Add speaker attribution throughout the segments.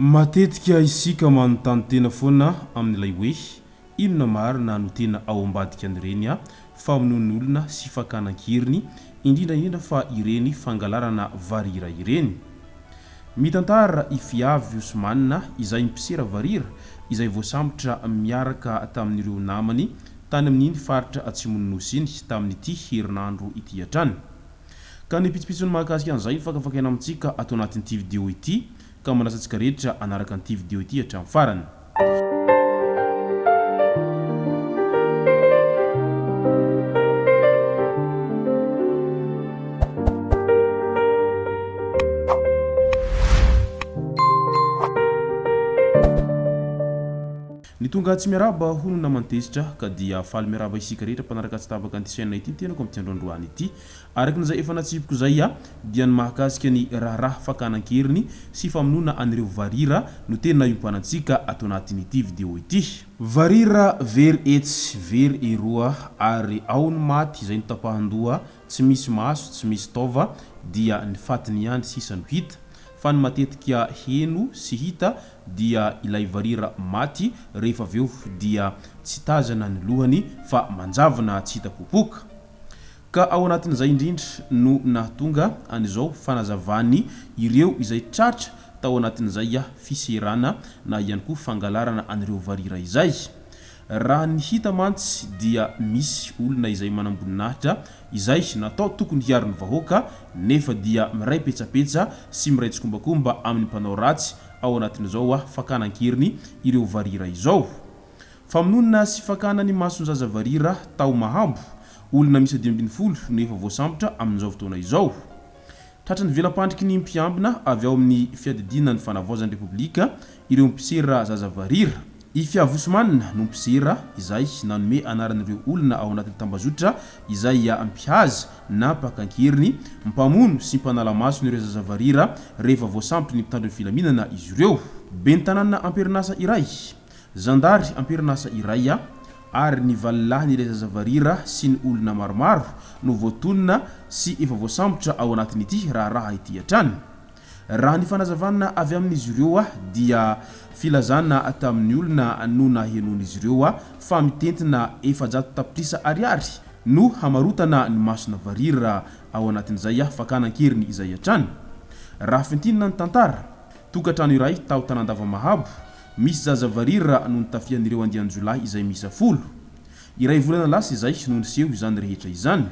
Speaker 1: Matetika isika manontany tena foana amin'ilay hoe inona marina no tena ao ambadika an'ireny famonoan'olona sy fakana an-keriny, indrindra indrindra fa ireny fangalarana varira ireny. Mitantara i Fiavy Ousmane izay mpisera varira izay voasambotra miaraka tamin'ireo namany tany amin'iny faritra atsimon'ny Nosy iny tamin'ity herinandro ity hatrany. Ka ny pitsopitsony mahakasika an'izay no fakafakaina amintsika ato anatin'ity video ity ka manasa antsika rehetra hanaraka an'ity video ity hatramin'ny farany. Ny tonga tsy miarahaba hono naman'i Tezitra ka dia faly miarahaba isika rehetra mpanaraka tsy tapaka an'ity chaîne ity ny tenako amin'ity andro androany ity. Araka izay efa natsipiko izay dia ny mahakasika ny raharaha fakana an-keriny sy famonoana an'ireo varira no tena iompanantsika ato anatin'ity video ity. Varira very etsy, very eroa ary ao ny maty izay notapahan-doha tsy misy maso, tsy misy taova dia ny fatiny ihany sisa no hita. Fa ny matetika heno sy hita dia ilay varira maty rehefa avy eo dia tsy tazana ny lohany fa manjavona tsy hita popoka. Ka ao anatin'izay indrindra no nahatonga an'izao fanazavan'ny ireo izay tratra tao anatin'izay fiserana na ihany koa fangalarana an'ireo varira izay. Raha ny hita mantsy dia misy olona izay manamboninahitra izay natao tokony hiaro ny vahoaka nefa dia miray petsapetsa sy miray tsikombakomba amin'ny mpanao ratsy ao anatin'izao fakana an-keriny ireo varira izao. Famonoana sy fakana ny mason-jaza varira tao Mahambo. Olona miisa 15 no efa voasambotra amin'izao fotoana izao. Tratran'ny vela-pandriky ny mpiambina avy ao amin'ny fiadidiana ny fanavaozan'ny Repoblika ireo mpisera zaza varira. I Fiavosman no mpisera izay nanome anaran'ireo olona ao anatin'ny tambazotra izay mpihaza na mpaka an-keriny, mpamono sy mpanala mason'ireo zaza varira rehefa voasambotry ny mpitandro ny filaminana izy ireo. Ben'ny tanàna am-perinasa iray. Zandary am-perinasa iray ary ny valilahiny ilay zaza varira sy ny olona maromaro no voatonona sy efa voasambotra ao anatin'ity raharaha ity hatrany. Raha ny fanazavana avy amin'izy ireo dia filazana tamin'ny olona no nahenoan'izy ireo fa mitentina 400 tapitrisa ariary no hamarotana ny masona varira ao anatin'izay fakana an-keriny izay hatrany. Raha fintinina ny tantara, tokantrano iray tao Tanandava Mahabo Misy zaza varira no notafihan'ireo andian-jiolahy izay miisa folo. Iray volana lasa izay no niseho izany rehetra izany.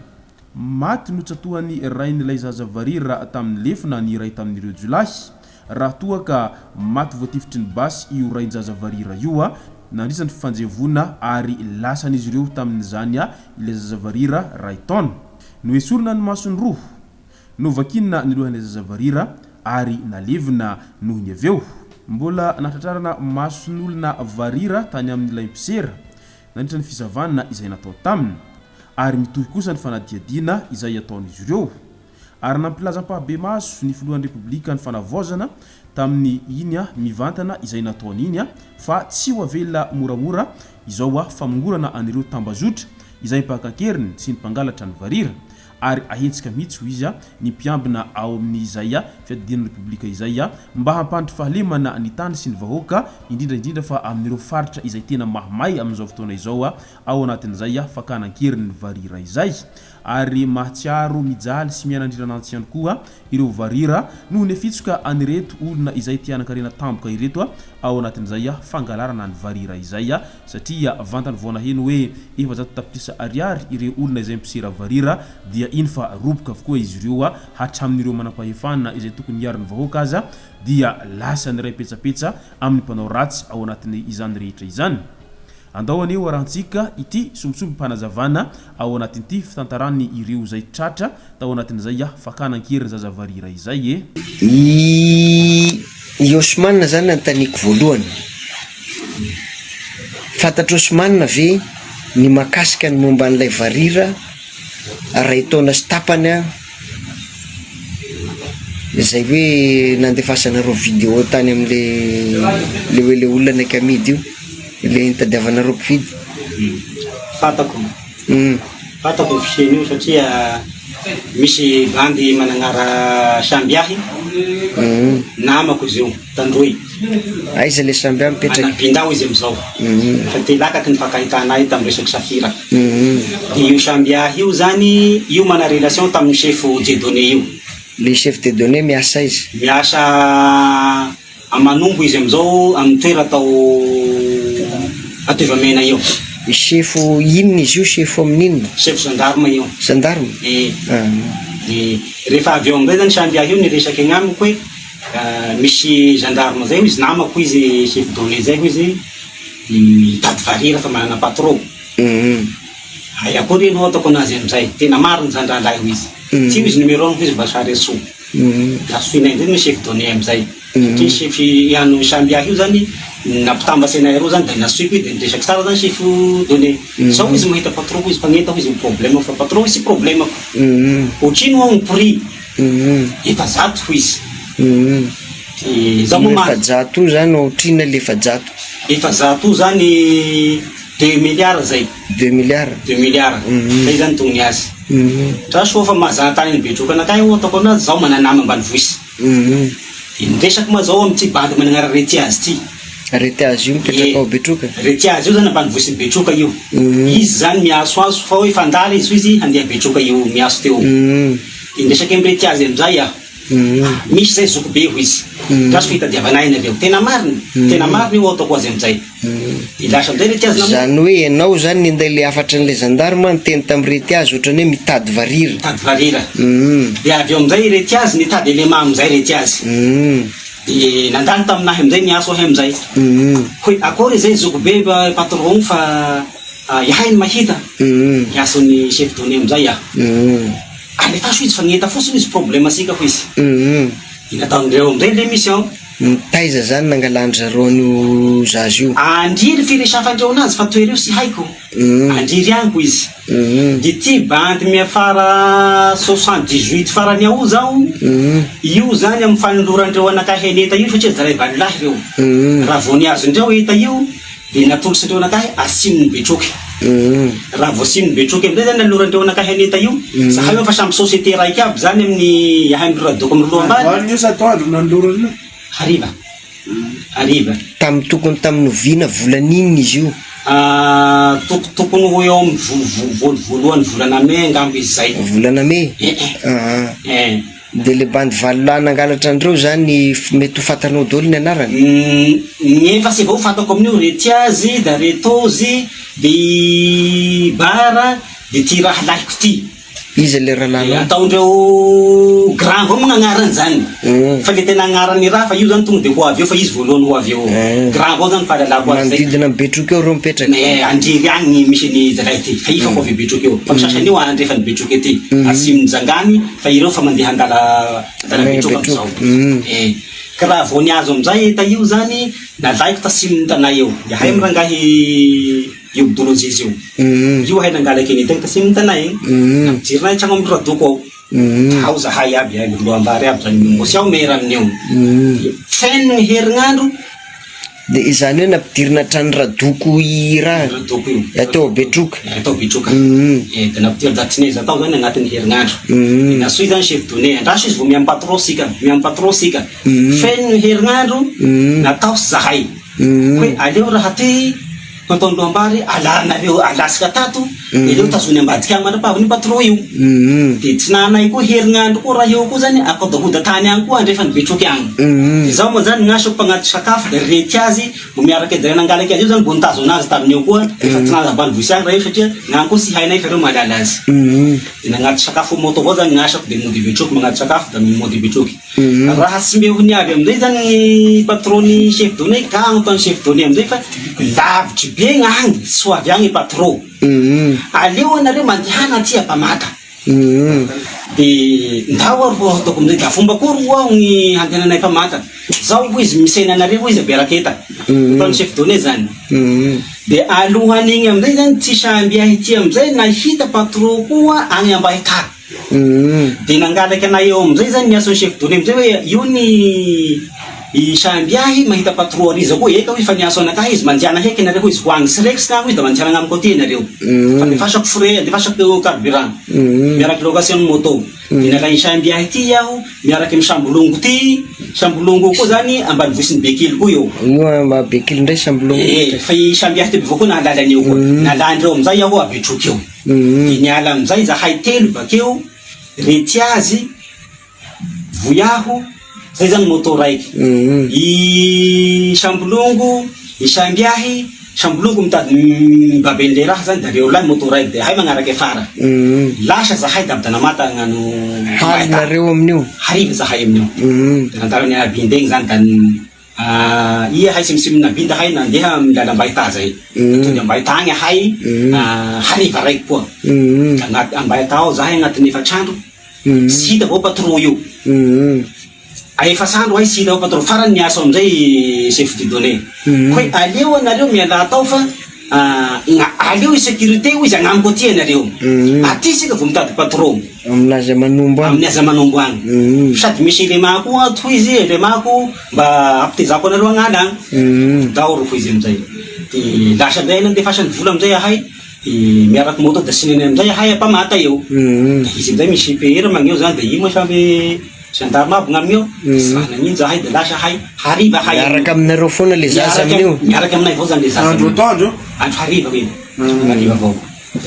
Speaker 1: Maty notsatohan'ny rain'ilay zaza varira tamin'ny lefona ny iray tamin'ireo jiolahy, raha toa ka maty voatifitry ny basy io rain-jaza varira io nandritra ny fifanjevoana ary lasan'izy ireo tamin'izany ilay zaza varira ray taona. Noesorina ny masony roa. Novakiana ny lohan'ilay zaza varira ary nalevina noho ny avy eo. Mbola nahatratrarana mason'olona varira tany amin'ilay mpisera nandritra ny fisavana izay natao taminy. Ary mitohy kosa ny fanadihadiana izay ataon'izy ireo. Ary nampilaza ampahabemaso ny filohan'ny Repoblika ny fanavaozana tamin'ny iny mivantana izay nataony iny fa tsy ho avela moramora izao famongorana an'ireo tambazotra izay mpaka an-keriny sy ny mpangalatra ny varira. ary ahetsika mihitsy hoy izy ny mpiambina ao amin'izay fiadidian'ny Repoblika izay mba hampandry fahalemana ny tany sy ny vahoaka indrindra indrindra fa amin'ireo faritra izay tena mahamay amin'izao fotoana izao ao anatin'izay fakana an-keriny ny varira izay ary mahatsiaro mijaly sy miaina andriranantsy ihany koa ireo varira noho ny afitsoka an'ireto olona izay te hanan-karena tampoka ireto ao anatin'izay fangalarana ny varira izay satria vantany vao naheno hoe 400 tapitrisa ariary ireo olona izay mpisera varira dia iny fa roboka avokoa izy ireo hatramin'ireo manampahefana izay tokony hiaro ny vahoaka aza dia lasa niray petsapetsa amin'ny mpanao ratsy ao anatin'izany rehetra izany. Andao anie ho arahantsika ity sombintsombim-panazavana ao anatin'ity fitantaran'ny ireo izay tratra tao anatin'izay fakana an-keriny zaza varira izay e!
Speaker 2: I i Osman zany nanontaniako voalohany, fantatr'i Osman ve ny mahakasika ny momba an'ilay varira ray taona sy tapany an, izay hoe nandefasanareo video tany amle le hoe le olona naika amidy io, le nitadiavanareo mpividy?
Speaker 3: Fantako, fantako ny fisian'io satria misy bandy managnara samby ahy. Namako izy io, Tandroy.
Speaker 2: Aiza le Sambia mipetraka?
Speaker 3: Anabindao izy amizao. Fa telakaky ny fankahitana ahy tamin'ny resaky safira. De io Sambia io zany, io mana relation tamin'ny chef Dieudonné io.
Speaker 2: Le chef Dieudonné miasa aiza?
Speaker 3: Miasa a Manombo izy amizao, amin'ny toera atao Atoivamena io.
Speaker 2: Chef inona izy io, chef amin'inona?
Speaker 3: Chef gendarme io.
Speaker 2: Gendarme?
Speaker 3: Eh. De rehefa avy eo amizay zany Sambia io niresaky agnamiko hoe Misy gendarme zay hoy izy namako hoy izy chef donné zay hoy izy mitady varira fa manana patron hay akory enao ataoko anazy amizay tena marina zany rahalahy hoy izy tsy io izy numéro ny hoy izy mba sary asoa nasoinay ndray ny chef donné amizay satria chef iano samby ahy io zany nampitambatsy anay roa zany de nasoiko de niresaky tsara zany chef donné zao izy mahita patron hoy izy mpagnenta hoy izy ny problème fa patron hoy tsy problemako otrino aho ny prix 400 hoy izy. Dia izaho moa ma-
Speaker 2: 400 io zany ohatrinona le 400?
Speaker 3: 400 io zany 2 milliards zay.
Speaker 2: 2 milliards?
Speaker 3: 2 milliards. Zay zany tokony azy. Tra soa fa mahazaha tany any Betroka anakahy io ataoko anazy zaho manana ambanivohitsy. Dia niresaky moa zaho amin'ity bandy manana retiazy ity.
Speaker 2: Retiazy io mipetraka ao Betroka?
Speaker 3: Retiazy io zany ambanivohitsin'i Betroka io. Izy zany miasoaso fa hoe fandala izy hoy izy handeha Betroka io miaso teo. Dia niresaka amin'i Retiazy amin'izay aho. Misy izay zokibe hoy izy. Lasa fitadiavana ahy nareo. Tena marina. Tena marina io ataoko azy amin'izay. Dia lasa amin'izay Retiazy namoaka.
Speaker 2: Izany hoe ianao izany ninday ilay hafatry an'ilay zandarma niteny tamin'i Retiazy ohatran'ny hoe mitady varira.
Speaker 3: Mitady varira. Dia avy eo amin'izay i Retiazy nitady élément amin'izay Retiazy. Dia nandalo tamin'ahy amin'izay niantso ahy amin'izay. Hoe akory izay zokibe patron fa iahay no mahita. Niantso ny chef donné amin'izay aho. Alefaso izy fa ny eta fotsiny izy problème asika hoy izy. Dia nataondreo amizay le mission.
Speaker 2: Taiza zany nangalandry zareo an'io zaza io?
Speaker 3: Andriry firesafandreo anazy fa toereo sy haiko. Andriry ihany hoy izy. Dia ty bandy miafara 78 farany ao zao, io zany amin'ny fanolorandreo anakahy an'eta io satria zalahy valolahy reo. Raha vao niazondreo eta io Dia natolotr'ireo anakahy asimon'i Betroky. Raha vao asimon'i Betroky amin'izay zany nanoloran'ireo anakahy an'enta io, zahay moa fa samy société raiky aby zany amin'ny ahay amin'ny Radoko amin'ny Loambary.
Speaker 4: Androany io sa atoandro nanolorana io?
Speaker 3: Hariva. Hariva.
Speaker 2: Tamin'ny tokony tamin'ny oviana volana inona izy io?
Speaker 3: Tokotokony ho eo amin'ny voalohan'ny volana mey angamba izy izay.
Speaker 2: Volana mey?
Speaker 3: Eh eh. Eh.
Speaker 2: De le bandy valolahy nangalatra an'ireo zany mety ho fantanao daholo ny anarany?
Speaker 3: Ny efa sy vao fantako amin'io Retiazy, da Retozy, de i Bara, de ty rahalahiko ty.
Speaker 2: Iza le rahalahinao?
Speaker 3: Ataondreo grand avao moa gn'agnarany zany, fa le tena agnaran'ny raha fa io zany tonga de ho avy eo fa izy voalohany ho avy eo. Grand avao zany fahalalako azy zay.
Speaker 2: Manodidina an'i Betroka eo reo mipetraka?
Speaker 3: Eh, Andriry agny misy an'i zalahy ty, fa io fa ho avy Betroka eo, fa ny sasany io andrefan'i Betroka ety, atsimon'i Jangany, Fa ireo fa mandeha andala andala betroka amizao. Eh, ka raha vao niazo amizay eta io zany, nalaiko tasimon'ny tanà eo. Ihay am rangahy io Bdolozizy io. Io ahay nangalaky an'io tegna tasimon'ny tanà igny. Nampidirinay tragno am radoko ao. Ao zahay aby, ay loam-bary aby zany, mbô tsy ao mera amin'io. Feno ny herignandro.
Speaker 2: Dia izany hoe nampidirina hatrany Radoko i raha?
Speaker 3: Radoko io.
Speaker 2: Atao Betroka.
Speaker 3: Atao Betroka. Eh, dia nampidirina datineza tao zany agnatin'ny herignandro. Dia nasoy zany chef donné, andraso izy vao miamy patron sika, miamy patron sika. Feno ny herignandro, natao zahay. Hoe aleo raha ty tonton Loambary alanareo, alasika tato, dia aleo tazony ambadika agny mandra-pahavin'ny patron io. Dia tsy nahanay koa herignandro koa raha eo koa zany, akodahoda tany agny koa andrefan'i Betroky agny. Dia zaho moa zany gn'asako mpagnatitra sakafo dia rety azy mbo miaraka zay nangalaky azy io zany mbo nitazona azy tamin'io koa, efa tsy nahazo ambanivohitsy agny raha io satria gn'agny koa tsy hainay fa reo mahalala azy. Dia nagnatitra sakafo moto avao zany gn'asako dia mody Betroky magnatitra sakafo da mody Betroky. Raha tsy mbe ho niavy amizay zany gny patron-ny chef donné ka agnontany chef donné amizay fa lavitry be gn'agny tsy ho avy agny patron. Aleo anareo mandehana aty Ampamata. De ndao ary ho ataoko amizay da fomba akory ho aho gny handehananay Ampamata. Zao hoy izy misaina anareo hoy izy a Beraketa. Ataon'ny chef donné zany. De alohan'igny amizay zany tsy samby ahy ty amizay nahita patron koa agny Ambahitara. Dia nangalaky anay eo amin'izay zany ny asan'ny chef donné amin'izay hoe io ny I Sambiahy mahita patro an'iza koa eka hoy fa niantso anakahy izy mandiana heky nareo hoy izy ho agny srex agny hoy izy da mandiana agnamiko aty nareo fa andefasako frais andefasako carburant miaraky location ny moto de nalain'i Sambiahy ty aho miaraky am Sambolongo ty Sambolongo koa zany ambanivohitsin'i Bekily koa io.
Speaker 2: Io amba Bekily ndray Sambolongo.
Speaker 3: Eh fa i Sambiahy ty avao koa nahalala an'io koa nalandreo amizay aho a Betroka eo de niala amizay zahay telo bakeo Retiazy Voyaho, zay zany moto raiky. I Sambolongo, i Sambiahy, Sambolongo mitady mibabe an'le raha zany da reo lahy moto raiky de ahay magnaraky afara. Lasa zahay da Abdanamata hagnano
Speaker 2: Haly nareo amin'io?
Speaker 3: Hariva zahay amin'io. Da nandalo an'i Abinda igny zany da i ahay simisimin'i Abinda ahay nandeha amin'ny lalam-bahita zay. Da tody am-bahita agny ahay hariva raiky koa. Da agnaty am-bahita ao zahay agnatin'ny efatr'andro. Tsy hita avao patron io. Efatr'andro hay tsy hita avao patron. Farany niasa ao amizay chef Dieudonné. Koa aleo anareo mialà tao fa aleo i sécurité hoy izy agnamiko aty anareo. Aty isika vao mitady patron.
Speaker 2: Amin'aza manombo
Speaker 3: agny. Amin'aza manombo agny. Sady misy élément koa ato hoy izy, élément ko mba ampitezako anareo agn'ala agny. Daoro hoy izy amizay. De lasa amizay nandefasany vola amizay ahay. De miaraky moto da sineny amizay ahay ampamata eo. De izy amizay misy PR magneo zany de io moa samby gendarme aby gn'amigneo. De tsy raha nagnino zahay de lasa ahay hariva ahay.
Speaker 2: Miaraka aminareo foana le zaza amin'io?
Speaker 3: Miaraka aminay avao zany le zaza.
Speaker 1: Andro atoandro?
Speaker 3: Andro hariva io. Hariva avao.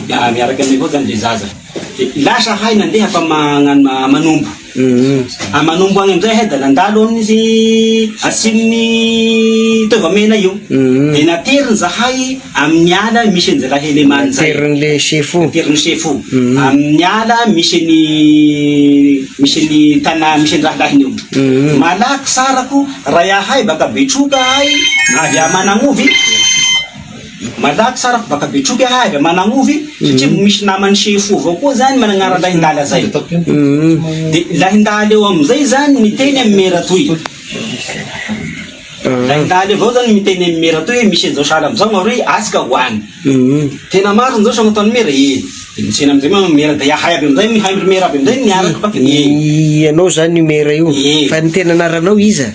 Speaker 3: De miaraka aminay avao zany le zaza. De lasa ahay nandeha fa magnano manombo. Manombo agny amizay ahay da nandalo amin'ny atsimon'ny Taovamena io. De nateriny zahay amin'ny ala misy an'i zalahy Elemany zay.
Speaker 2: Naterin'le sefo.
Speaker 3: Naterin'ny sefo. Amin'ny ala misy an'i misy an'i tanà misy an'i rahalahiny io. Malaky sarako ray ahay baka Betroka ahay avy a Managnovy. Malaky tsara fa baka Betroka ahay avy a Managnovy satria misy naman'i sefo avao koa zany managnara Lahindala zay. De Lahindala eo amizay zany miteny amy mera toy. Lahindala eo avao zany miteny amy mera toy hoe misy an'izao sahala amizao gn'aroy asika ho any. Tena marina zao sa nataon'i mera ee. De mitsena amizay ma mera de ahay aby amizay mihaino ry mera aby amizay miaraka baka ee.
Speaker 2: Ianao zany io mera io. Fa ny tena anaranao iza?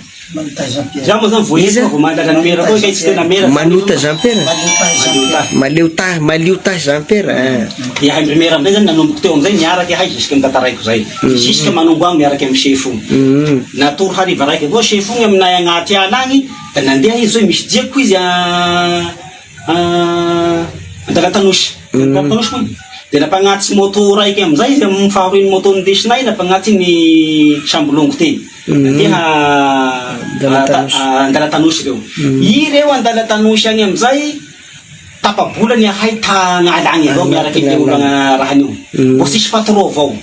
Speaker 3: Za moa zany vao
Speaker 2: Iza?
Speaker 3: vao mahalala ny mera koa kay tsy tena mera.
Speaker 2: Manota Jean Pierre?
Speaker 3: Maliotahy.
Speaker 2: Maliotahy, Maliotahy Jean Pierre ah.
Speaker 3: Dia hay ry mera amizay zany nanomboka teo amizay niaraka hay jusque notantaraiko zay. Jusque manombo agny miaraka amy sefo igny. Natory hariva raiky avao sefo igny aminay agnaty ala agny da nandeha izy hoe misy diako izy Andalantanosy. Andalantanosy moa iny. Dia nampagnatsy moto raiky amizay izy amy faharoen'ny moto nindesinay nampagnatsy ny sambolongo teny. Nandeha Andalantanosy ireo. Ireo Andalantanosy agny amizay tapa-bola ny ahay tagnala agny avao miaraky amle olo rahany io. Mbo tsisy patron avao.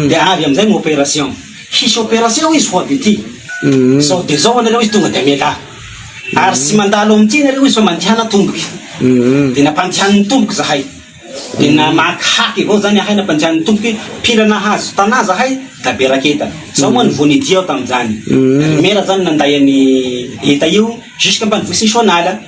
Speaker 3: Dia avy amizay ny opération. Hisy opération izy ho avy aty. Zao dia zao anareo izy tonga dia mialà. Ary tsy mandalo amin'ity nareo izy fa mandehana tomboky. Dia nampandehaniny tomboky zahay. Dia namaky haky avao zany ahay nampandehaniny tomboky, pila nahazo tanà zahay da be raketa. Zaho moa vao nidia aho tamin'izany. Ry mera zany nanday an'i eta io jusque ambanivohitry Soanala.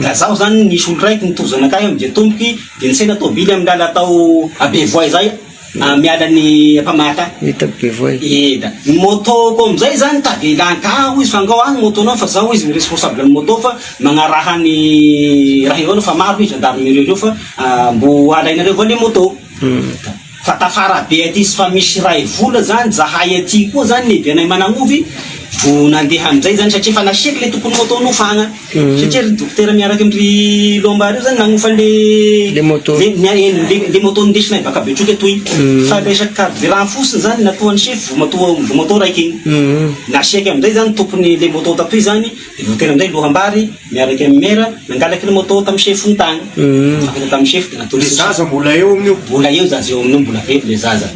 Speaker 3: Da zaho zany nisy olo raiky nitozo anakahy amy dia tomboky dia nitsena tôbily amy lala atao à Bevoay zay. Miala ny Ampamata.
Speaker 2: Hita Bevoay.
Speaker 3: Eda. Ny moto-ko amizay zany tavela angaha hoy izy fa angao any moto-nao fa zaho hoy izy responsable ny moto fa magnaraha ny raha eo fa maro hoy gendarmerie reo fa mbo alainareo avao le moto. Fa tafara be aty sy fa misy ray vola zany zahay aty koa zany ny avy anay Managnovy vo nandeha amizay zany satria efa nasiaky le tompony moto nofagna. Satria ry dokotera miaraka amin-dry Lombard io zany nagnofa le
Speaker 2: Le moto.
Speaker 3: le ny le le moto nindesinay baka Betroka etoy. Fa resaky carburant fosiny zany natoan'ny chef vo moto vo moto raiky igny. Nasiaky amizay zany tompony le moto tatoy zany de voatery amizay loham-bary miaraky amy mera nangalaky le moto tamy chef iny tagny. Nifankahita tamy chef de natolotry
Speaker 1: Le zaza mbola eo amin'io?
Speaker 3: Mbola eo zaza eo amin'io mbola velo le zaza.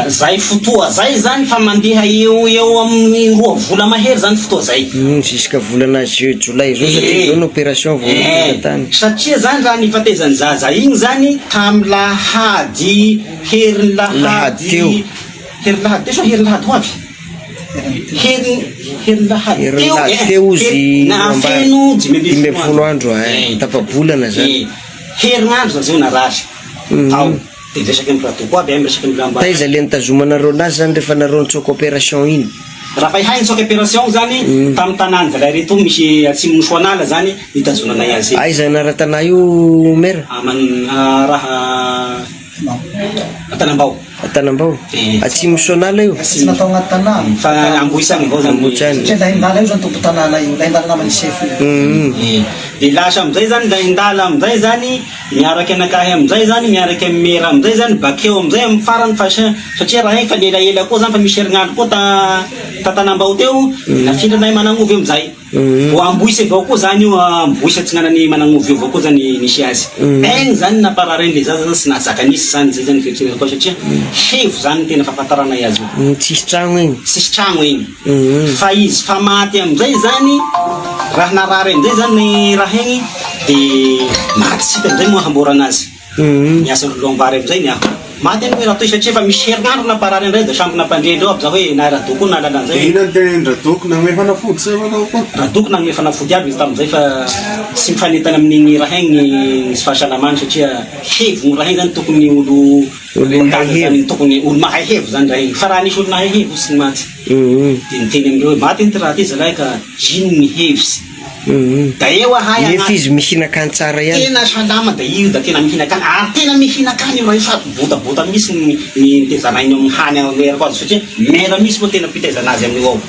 Speaker 3: Zay fotoa zay zany fa mandeha eo eo amin'ny roa vola mahery zany fotoa zay.
Speaker 2: Jusqu'à volana jeux jolay zao satria zao ny opération vao tonga tany.
Speaker 3: Satria zany raha nifatezan'ny zaza igny zany tamy lahady herin'ny
Speaker 2: Lahady teo.
Speaker 3: Herin'ny lahady teo sa herin'ny lahady ho avy? Herin'ny herin'ny lahady
Speaker 2: Herin'ny
Speaker 3: teo
Speaker 2: lahady
Speaker 3: eh,
Speaker 2: teo izy
Speaker 3: nahafeno
Speaker 2: 15 andro eh, tapa-bolana zany.
Speaker 3: Herinandro zaza io narary tao. Dia miresaka amin'ny plateau koa aby, miresaka amin'ny lamba.
Speaker 2: Taiza le nitazomanareo anazy zany rehefa nareo nitsoaka opération iny?
Speaker 3: Raha fa hay nitsoaka opération zany tamin'ny tanàn'ny zalahy reto misy atsimon'ny Soanala zany nitazonanay azy.
Speaker 2: Aiza anaran-tanà io Maire?
Speaker 3: Aman raha Antanambao.
Speaker 2: Antanambao?
Speaker 3: Eh.
Speaker 2: Atsimo Soanala io?
Speaker 4: Tsy natao agnaty tanà.
Speaker 3: Fa Ambohitsy agny avao zany.
Speaker 2: Ambohitsy agny.
Speaker 4: Satria Lahindala io zany tompon-tanàna io, Lahindala naman'i sefo io.
Speaker 3: Eh. De lasa amizay zany Lahindala amizay zany miaraky anakahy amizay zany miaraky amy mera amizay zany bakeo amizay amy farany fa satria raha igny fa nielaela koa zany fa misy herignandro koa ta ta Tanambao teo de nafindranay Managnovy amizay. Vao Ambohitsy avao koa zany io Ambohitsy atsinanan'i Managnovy io avao koa zany nisy azy. Egny zany namparary an'le zaza zany tsy nahazaka nisy zany zay zany fieritreretako azy satria hevo zany ny tena fahafantaranay azy io.
Speaker 2: Tsisy tragno egny.
Speaker 3: Tsisy tragno egny. Fa izy fa maty amizay zany raha narary amizay zany raha egny de maty tsy hita amizay moa hamborana azy. Miasa ry loham-bary amizay ny aho. Maty anie Ratoy satria efa misy herinandro namparary an'ireo dia samby nampandre andreo aby za hoe na Radoko nahalala an'izay
Speaker 5: Dia
Speaker 3: hoe.
Speaker 5: inona no tenenin-dRadoko? Nanome fanafody sa manao akory?
Speaker 3: Radoko nanome fanafody aby izy tamin'izay fa tsy mifanentana amin'igny raha igny ny tsy fahasalamany satria hevigny raha igny zany tokony olo
Speaker 2: Olo mahay
Speaker 3: zany tokony olo mahay hevo zany raha igny fa raha nisy olo nahay hevo izy tsy maty. Dia niteny amindreo hoe maty ity raha ty zalahy ka ino ny hevitsy. Da eo ahay
Speaker 2: Nefa izy mihinan-kany tsara ihany.
Speaker 3: Tena salama da io da tena mihinan-kany ary tena mihinan-kany io raha io sady botabota mihitsy ny ny nitezana ainy amin'ny hany amerako azy satria mera mihitsy moa tena mpitaizana azy amin'io ao.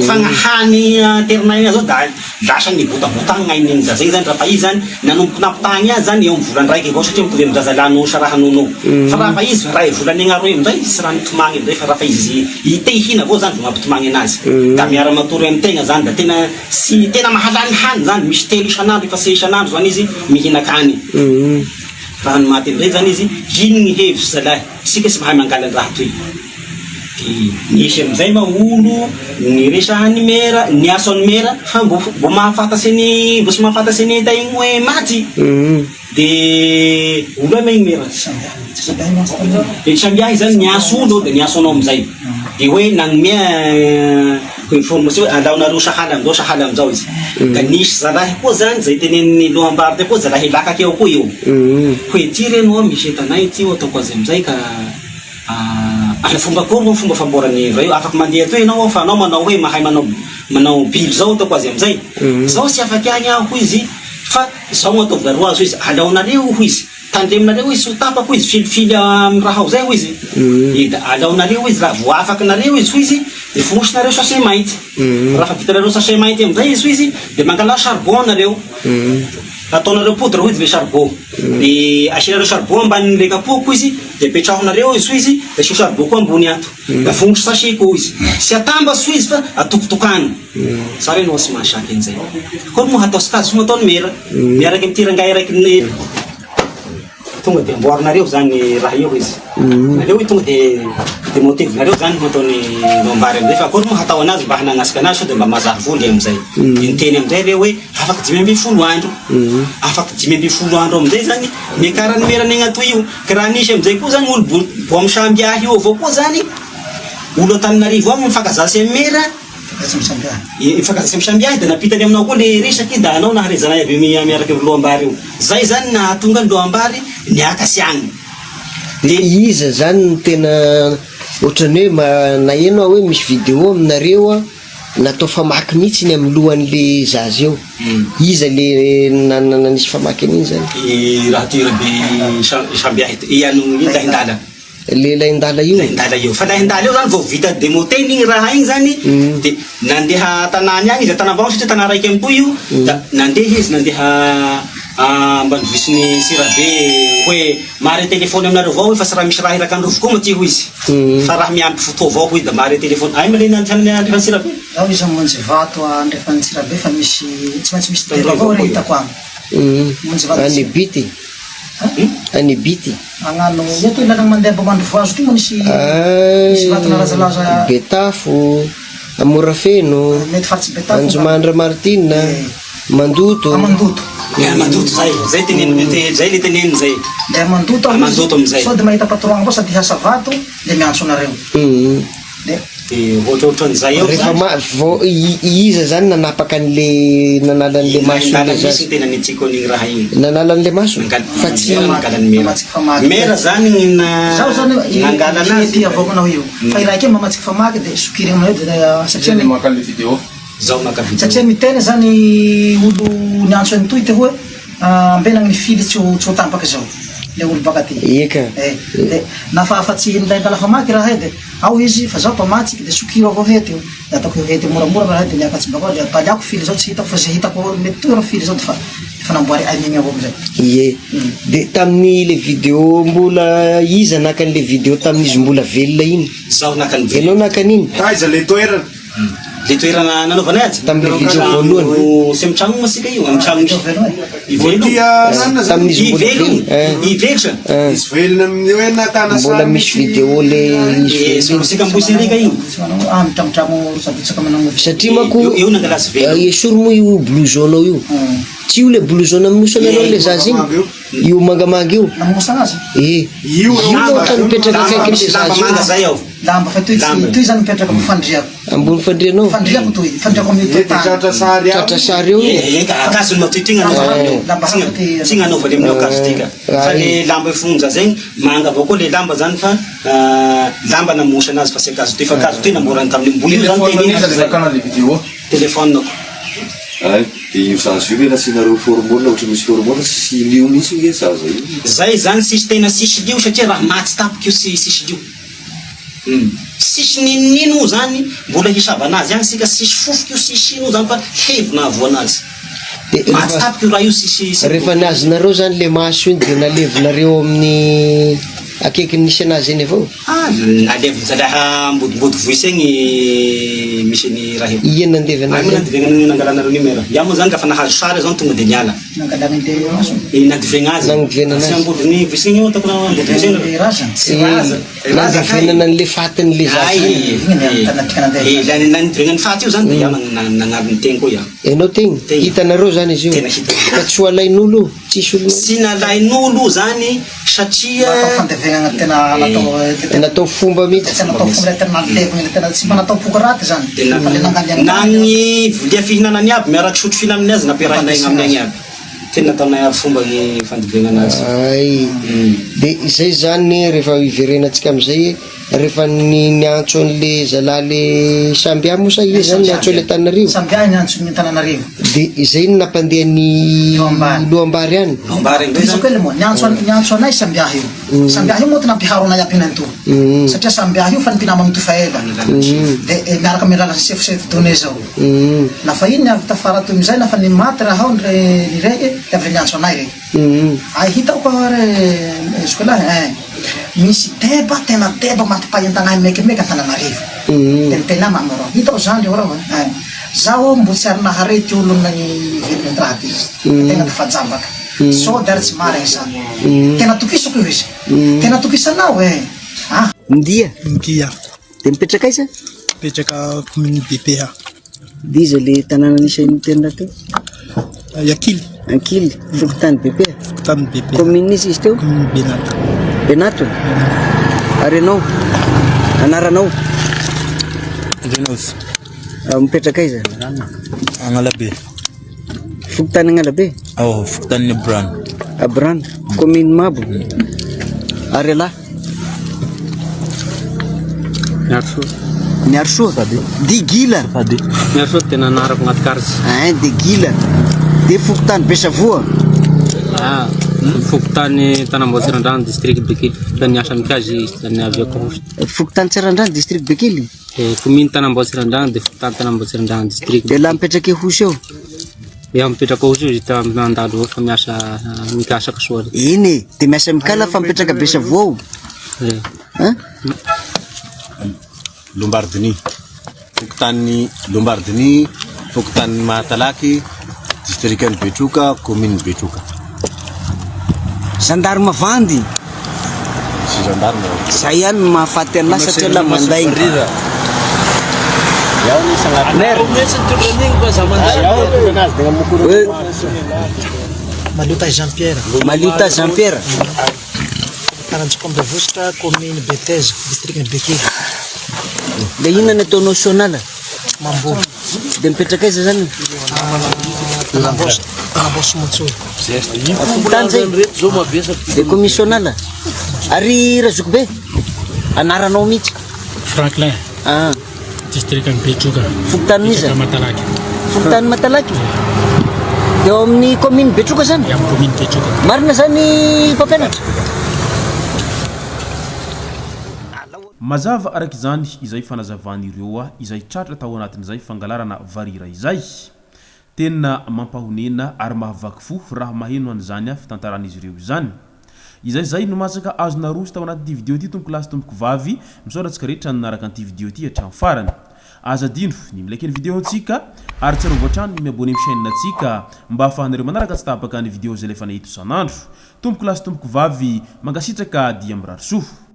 Speaker 3: Fa ny hany aterinay azy ao da lasa nibotabota agny gn'ain'igny zaza igny zany raha fa izy zany nanomboky nampitahagny azy zany eo amin'ny volan-draiky avao satria mitovy amin'ny zaza lahy noho saraha nono. Fa raha fa izy ray volana egny aroe amizay izy tsy raha nitomagny amizay fa raha fa izy te hihina avao zany vao mampitomagny anazy. Da miara-matory amin-tegna zany da tena Tsy tena mahalany hany zany, misy telo isan'andro efa se isan'andro zany izy mihinan-kany. Raha ny maty amizay zany izy, ino ny hevitry zalahy, isika tsy mahay mangala ny raha toy. De nisy amizay ma olo niresahan'ny mera, niaso an'i mera fa mbo mbo mahafantatsy ny mbo tsy mahafantatsy ny enta igny hoe maty. De olo aima igny mera? De sambiahy zany niantso olo de niantso anao amizay. De hoe nagnome information hoe alaonareo sahala amizao sahala amizao izy. Ka nisy zalahy koa zany zay tenenin'ny loham-bary teo koa zalahy lakaky ao koa io. Hoe ty re no misy entanay ty ataoko azy amizay ka Ary fomba akory moa fomba famboaran'ny ray io? Afaky mandeha atoy ianao fa anao manao hoe mahay manao manao bily zao ataoko azy amizay. Zao tsy afaky agny aho hoy izy fa zao no ataovinareo azy hoy izy, alaonareo hoy izy, tandremonareo hoy izy tsy ho tapaka hoy izy, filifily amin'ny raha ao zay hoy izy, de alaonareo hoy izy raha vao afakinareo izy hoy izy de fonosinareo sachet mainty, raha fa vitanareo sachet mainty amizay izy hoy izy de mangalà charbon nareo, ataonareo poudre hoy izy le charbon, de asianareo charbon ambanin'le kapoaka hoy izy de apetrahonareo izy hoy izy de asio charbon koa ambony ato, de fonosy sachet koa hoy izy, tsy atambatsy hoy izy fa atokotokano. Za re no tsy mahasaky an'izay. Akory moa hatao sokajy soa ataon'i Mera miaraka amin'ity rangahy raiky ny tonga de amboarinareo zany raha io izy. Aleo tonga de demontevinareo zany ho ataon'i Lombary amizay fa akory moa hatao anazy mba hanagnasika anazy sao de mba mazaha voly amizay. De niteny amizay re hoe afaky 15 andro. Afaky 15 andro amizay zany niakaran'i Mera negnatoy io. Ka raha nisy amizay koa zany olo bo amy samby ahy io avao koa zany olo Antananarivo agny mifankazasy amy Mera. Mifankazatsy amin'ny samby ahy dia nampitany aminao koa le resaka io da anao naharezanay avy eo miaraka eo lohambary io. Zay zany nahatonga ny lohambary niakasy agny.
Speaker 2: De iza zany no tena ohatran'ny hoe ma- naheno aho hoe misy vidéo aminareo an, natao famaky mihitsy ny amin'ny lohan'le zaza eo. Iza le na- na- nanisy famaky an'iny zany?
Speaker 3: I raha ty Rabe Sambiahy i ano i Lahindala.
Speaker 2: Le Lahindala io?
Speaker 3: Lahindala io. Fa Lahindala io zany vao vita demoter iny raha iny zany de nandeha tanàny agny izy, Tanambao satria tanà raiky ampoy io, da nandeha izy nandeha ambanivohitry ny Sirabe hoe mahare téléphone aminareo avao hoe fa tsy raha misy raha iraka androvo koa moa ty hoy izy fa raha miampy fotoa avao hoy da mahare téléphone. Ay ma le nandrefan'i Sirabe?
Speaker 4: Zaho izy hamonjy vato andrefan'i Tsirabe fa misy tsy maintsy misy telo avao re hitako agny. Hamonjy vato
Speaker 2: Any Bity? Any Bity?
Speaker 4: Magnano eto lalagna mandeha Ambomandrovoazo ty moa misy misy vato nalazalaza.
Speaker 2: Betafo, Amorafeno,
Speaker 4: Mety faritsy Betafo.
Speaker 2: Anjomandra Martine, Mandoto.
Speaker 4: Ah, Mandoto.
Speaker 3: Ya Mandoto zay, zay teneniko te zay le teneniny zay.
Speaker 4: Le Mandoto
Speaker 3: Mandoto amizay.
Speaker 4: Sao de mahita patron avao sady hiasa vato de miantso anareo. De.
Speaker 3: De ohatrohatran'izay eo
Speaker 2: Rehefa
Speaker 3: zany.
Speaker 2: ma vao i- iza zany nanapaka an'le nanala an'le maso
Speaker 3: Nandala
Speaker 2: le
Speaker 3: mihitsy
Speaker 2: zaza?
Speaker 3: ny tena nitsiko an'igny raha igny.
Speaker 2: Nanala an'le maso? Fa tsy
Speaker 3: Nangala ny mera. Mera zany ny na
Speaker 4: Zaho zany
Speaker 3: nangala anazy.
Speaker 4: ty avao manao io. Fa i raha kely mamatsika famaky de sokirina aminao eo de satria
Speaker 5: Iza ny maka le vidéo?
Speaker 3: Zaho maka vidéo.
Speaker 4: Satria miteny zany olo niantso an'itoy te hoe ambenagny ny fily tsy ho tsy ho tampaka zao le olo baka aty.
Speaker 2: Eka.
Speaker 4: Eh, de nafa afa-tsy nilay ngala famaky raha de ao izy fa zaho mpamatsiky de sokiro avao hety io. De ataoko hety moramora raha de niakatsy bakao de paliako fily zao tsy hitako fa ze hitako mety toy fily zao de fa efa namboary aigny avao amizay.
Speaker 2: Ie. De tamin'ny le vidéo mbola iza naka an'le vidéo tamin'izy mbola velona iny?
Speaker 3: Zaho naka ny vidéo.
Speaker 2: Enao naka an'iny?
Speaker 5: Taiza le toerana?
Speaker 3: Le toerana nanaovana azy?
Speaker 2: Tamin'le vidéo voalohany.
Speaker 3: Sy amin'ny tragno moa sika io, amin'ny tragno misy. Ivelogno.
Speaker 5: Tia nanana zany.
Speaker 2: Tamin'izy mbola
Speaker 3: Ivelogno.
Speaker 2: velona. Eh.
Speaker 3: Iveltra.
Speaker 2: Eh.
Speaker 5: Izy velona amin'ny hoe nakana
Speaker 2: Mbola
Speaker 5: sary
Speaker 2: misy vidéo le izy
Speaker 3: Eh,
Speaker 2: velona.
Speaker 3: solo sika ambosirika io.
Speaker 4: Tsy manao ah mitramotramo rotsabitsaka manao
Speaker 2: Satria manko
Speaker 3: Eo- eo nangala azy velona.
Speaker 2: eh, esory moa io blouson-nao io. Tsy io le blouson namonosana anao le zaza iny? Io mangamanga io.
Speaker 4: Namosana azy?
Speaker 2: Eh.
Speaker 5: Io
Speaker 2: Io
Speaker 3: Lamba-
Speaker 2: ohatra mipetraka
Speaker 3: lamba
Speaker 2: akaikin'le
Speaker 3: misy lamba
Speaker 2: zaza
Speaker 3: manga
Speaker 2: io.
Speaker 3: zay ao.
Speaker 4: Lamba fa toy tsy
Speaker 3: Lamba.
Speaker 4: toy zany mipetraka amin'ny fandriako.
Speaker 2: Ambony fandrianao.
Speaker 4: Fandriako toy, fandriako amin'ny
Speaker 5: Ety
Speaker 4: totany.
Speaker 5: tratra sary aby.
Speaker 2: Tratra sary eo.
Speaker 3: Eh, eh, ka akanjo no matoy ty gnanaovana amin'io.
Speaker 4: Lamba
Speaker 3: Tsy
Speaker 4: hafa ty-
Speaker 3: tsy gnanaovany amin'io akanjo ty ka. Fa le lamba fonja zegny manga avao koa le lamba zany fa ah, lamba namosana azy fa tsy akanjo ty fa akanjo ty namboarany tamin'io. Mbola io zany
Speaker 5: Téléphone
Speaker 3: tenenina
Speaker 5: n'iza le
Speaker 3: zay.
Speaker 5: nakana le vidéo?
Speaker 3: Téléphone-ko.
Speaker 6: Ay, de io zaza io ve nasianareo formol ohatra misy formol tsisy lio mihitsy nge zaza io.
Speaker 3: Zay zany tsisy tena tsisy lio satria raha maty tampoka io tsy tsisy lio. Hum. Tsisy ninonino zany mbola hisava anazy any sika tsisy fofoka io tsisy ino zany fa hevo nahavoa anazy.
Speaker 2: De
Speaker 3: Maty
Speaker 2: rehefa
Speaker 3: tampoka io raha io tsisy tsisy
Speaker 2: rehefa niazonareo zany le maso iny de nalevinareo amin'ny akaikin'ny nisy anazy eny avao?
Speaker 3: Ah, nalevin zalahy ambodimbody vohitsy egny misy ny raha io.
Speaker 2: Ia nandevy
Speaker 3: Ay
Speaker 2: anazy
Speaker 3: moa
Speaker 2: any?
Speaker 3: nandevenana nangalanareo numéro. Iaho moa zany ka fa nahazo sary zany tonga de niala.
Speaker 4: Nangalana an'le maso.
Speaker 3: E nandevegna azy.
Speaker 2: Nandevenana
Speaker 3: Tsy
Speaker 2: azy.
Speaker 3: ambodiny vohitsy igny io ataoko na ambody vohitsy igny.
Speaker 4: Le razana.
Speaker 3: Tsy raza. Raza kay.
Speaker 2: Nandevenana an'le fatin'le zaza
Speaker 3: Ay,
Speaker 2: iny.
Speaker 4: Igny ny tana tika nandeha.
Speaker 3: eh, la nandevenana ny faty io zany de iaho nagnary ny tegna koa iaho.
Speaker 2: Ianao tegna?
Speaker 3: Tegna.
Speaker 2: Hitanareo zany izy io?
Speaker 3: Tena hita.
Speaker 2: Fa tsy ho alain'olo io? Tsisy olona?
Speaker 3: Tsy nalain'olo zany satria
Speaker 4: Natao fandevenana tena natao tena
Speaker 2: Natao fomba mihitsy.
Speaker 4: tena natao fomba tena nalevina tena tsy mba natao poko raty zany.
Speaker 3: Tena
Speaker 4: Fa le nangaliana
Speaker 3: na ny vilia fihinanany aby miaraky sotro fihinanany azy nampiarahinay aminy agny aby. Tena nataonay aby fomba ny fandevenana azy.
Speaker 2: Ay, de izay zany rehefa hiverenantsika amizay rehefa ny niantso an'le zalahy le Sambia moa sa iza zany niantso an'le Antananarivo?
Speaker 4: Sambia niantso ny Antananarivo.
Speaker 2: De izay no nampandeha ny
Speaker 4: Lohambary.
Speaker 2: Lohambary any.
Speaker 3: Lohambary indray
Speaker 4: Izy
Speaker 3: zany.
Speaker 4: koa le moa niantso niantso anay Sambia io. Sambia io moa tena ampiharo anay aby hinanto. Satria Sambia io fa ny mpinama amin'ito fa ela. De eh, miaraka amin'ny alalan'ny chef chef donné zao. Nafa iny avy tafara toy amizay nafa ny maty raha ao ny ny raiky de avy niantso anay raiky. Ay hitako koa re zokolahy eh. Misy deba tena deba mampipay an-tanàna mekimeka Antananarivo. De miteny ahy mama rô. Hitako zany io rô eh. Zaho mbo tsy ary nahare ty olona ny velona ty raha ty. Fa tena tafajambaka. Sao de ary tsy marigny zany. Tena tokisako io izy. Tena tokisanao eh. Ah.
Speaker 2: Ndia.
Speaker 7: Ndia.
Speaker 2: De mipetraka aiza?
Speaker 7: Mipetraka commune BPA.
Speaker 2: De iza le tanàna nisy an'io tena teo?
Speaker 7: Ankily.
Speaker 2: Ankily, fokontany BPA.
Speaker 7: Fokontany BPA.
Speaker 2: Commune iza izy teo?
Speaker 7: Commune Benato.
Speaker 2: Benato? Ary ianao? Anaranao?
Speaker 8: Andrianosy.
Speaker 2: Ah, mipetraka aiza?
Speaker 8: Agnalabe.
Speaker 2: Fokontany Agnalabe?
Speaker 8: Ao, fokontany Abrano.
Speaker 2: Abrano, commune Mabo. Ary ialahy?
Speaker 9: Miarisoa.
Speaker 2: Miarisoa? Digila.
Speaker 9: Miarisoa tena anarako agnaty karitsy.
Speaker 2: Ein, Digila. De fokontany Besavoa.
Speaker 9: Ah, fokontany Tanambao Tsirandrano, district Bekily. Fa niasa mikazy izy ny avy akao.
Speaker 2: Fokontany Tsirandrano, district Bekily.
Speaker 9: Eh, commune Tanambao Tsirandrano, de fokontany Tanambao Tsirandrano, district.
Speaker 2: De lahy mipetraka Ihosy eo.
Speaker 9: Iaho mipetraka Ihosy io izy ta mandalo eo fa miasa mikasa kisoa.
Speaker 2: Eny e, de miasa mikala fa mipetraka Besavoa ao.
Speaker 9: Eh.
Speaker 2: Hein?
Speaker 10: Lombardini, fokontany Lombardini, fokontany Mahatalaky, distrikan'i Betroka, commune Betroka.
Speaker 2: Gendarme vandy.
Speaker 10: Tsy gendarme aho.
Speaker 2: Zay ihany no mahafaty an'lah satria lah mandainga.
Speaker 4: Maliota Jean Pierre.
Speaker 2: Maliota Jean Pierre.
Speaker 4: Tanantsikombe Vositra, commune Beteza, district Bekily.
Speaker 2: Dia inona ny ataonao Sonala?
Speaker 7: Mamboly.
Speaker 2: Dia mipetraka aiza zany?
Speaker 7: Anamboasy
Speaker 2: Fokontany zay? Dia commissionala? Ary Razokibe? Anaranao mihitsy?
Speaker 11: Franklin.
Speaker 2: Ah.
Speaker 11: Distrikan'i Betroka.
Speaker 2: Fokontanin'iza?
Speaker 11: Matalake.
Speaker 2: Fokontany Matalaky? Dia ao amin'ny commune Betroka zany?
Speaker 11: Amin'ny commune Betroka.
Speaker 2: Marina zany mpampianatra?
Speaker 1: Mazava araka izany izay fanazavan'ireo izay tratra tao anatin'izay fangalarana varira izay. Tena mampahonena ary mahavaky fo raha maheno an'izany fitantaran'izy ireo izany. Izay izay no masaka azo naroso tao anatin'ity video ity tompoko lahy sy tompoko vavy, misaotra antsika rehetra nanaraka an'ity video ity hatramin'ny farany. Aza adino ny mi-like ny video ntsika ary tsarovy hatrany ny mi-abonner amin'ny chaîne ntsika mba ahafahanareo manaraka tsy tapaka ny video izay alefanay eto isan'andro. Tompoko lahy sy tompoko vavy, mankasitraka dia mirary soa.